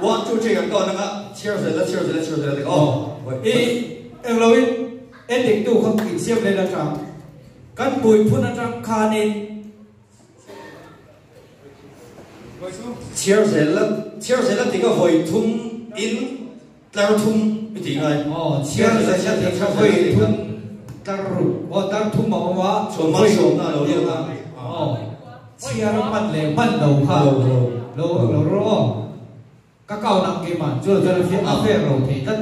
1, 2, 3, kan to na nga. Chhiar zel la, chhiar zel la, chhiar zel la ti aw. I englo in ending tu kha insiam leh la tang. Kan puiphun atang khanin. Chhiar zel la, chhiar zel la ti kha vawi thum in tlar thum i tih ngai. Aw, chhiar zel la ti kha vawi thum tlar ru. Aw, tlar thum a awm a. Chuan malsawmna a lo lut a. Aw, chhiar hman leh hman lo kha lo lo rawh aw. Ka kau nak keimah chu chuan a fiah a fair lo thei tlat.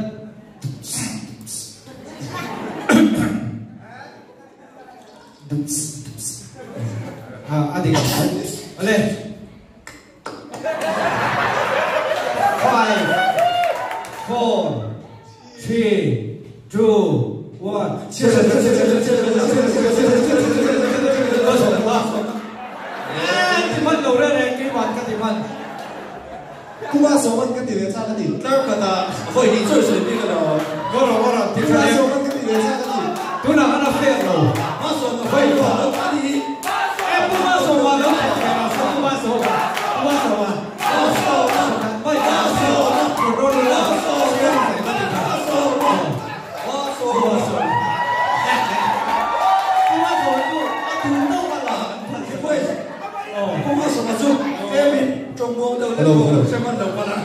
Ha a dik ang. Awle. 5 4 3 2 1 Ti hman lo reng reng keimah ka ti hman. Kuma sawman ka ti ve chak a ni. Tlar khat ah vawi hnih chawi sawi bik a lo. Ngaw rawh ngaw rawh ti tha em. Kuma sawman ka ti ve chak a ni. Tunah khan a fair lo. Ma sawma vawi khat a ni. E Puma sawma lo thawk ve rawh se Puma sawma Puma sawma. Ma sawma Ma sawma Ma sawma Ma sawma Ma sawma Puma sawma chu a duh tawk a la an phal che boys. Puma sawma chu tlem in tawng muang deuh lek pawh hre hman lo palh a.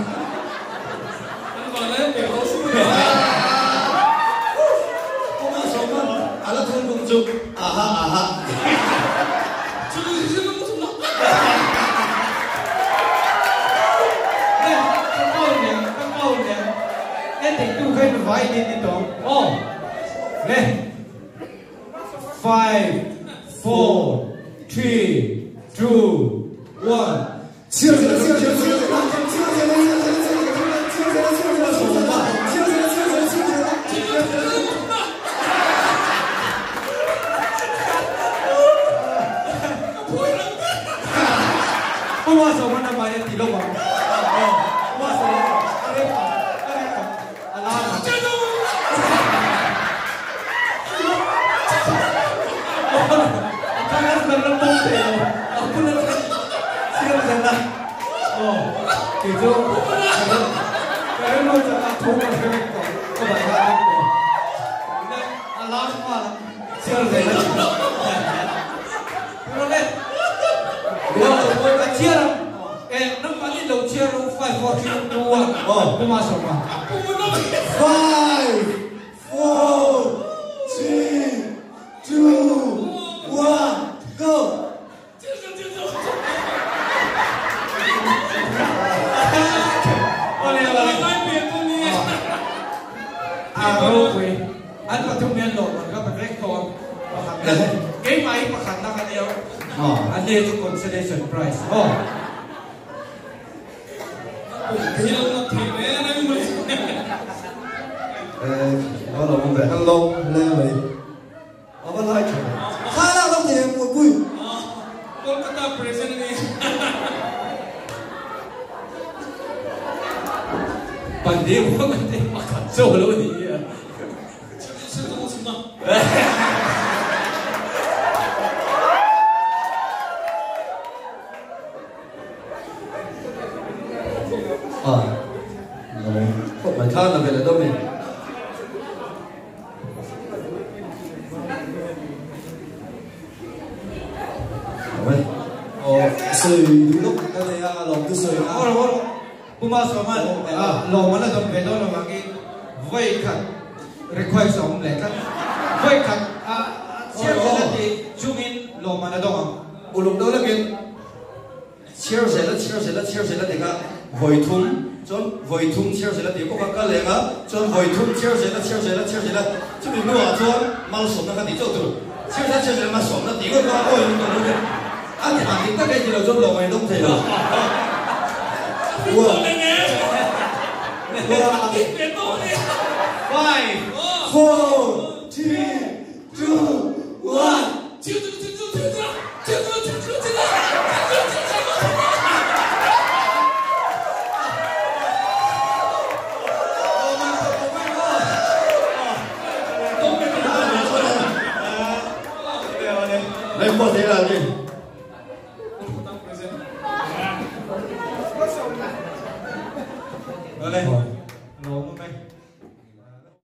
Puma sawma a la thun bawk chu aha aha. 5 4 3 2 1 Puma sawma na mai a ti lo ang. Puma sawma a rem ang, a rem ang, a lar ang. 5 4 3 2 1 go! A ropui an pathum hian lawmman ka pe vek tawh a, keimah hi pakhatna ka nia a ne chu consolation prize aw. Hello, le mai. A va lai tha ve. Kha lak dam thei em Muanpui? Kolkata present a ni. Pandi pawh kan ti pakhat chaw lo ni hi a. A, lo khawp mai thla na ve leh dawn ni. Sawi duh lawk ka nei a, lawm te sawi na. Aw aw Puma Sawman lawm a la dawm ve dawn avangin vawi khat request a awm leh tlat. Vawi khat a chhiar zel a tih chungin lawm a la dawng ang. Uluk deuh lekin Chhiar zel a, chhiar zel a, chhiar zel a dik a, vawi thum, chuan vawi thum chhiar zel a tih bawk a, ka leng a, chuan vawi thum chhiar zel a, chhiar zel a, chhiar zel a, chumi hnuah chuan malsawmna kha tih chauh tur, chhiar zel a, chhiar zel a, malsawmna tih ngawt kha awi lutuk lo nia, a ti ang dik tak e ti lo chuan lawm a indawm thei lo. 5 4 3 2 1 Lei pawh thei la ni.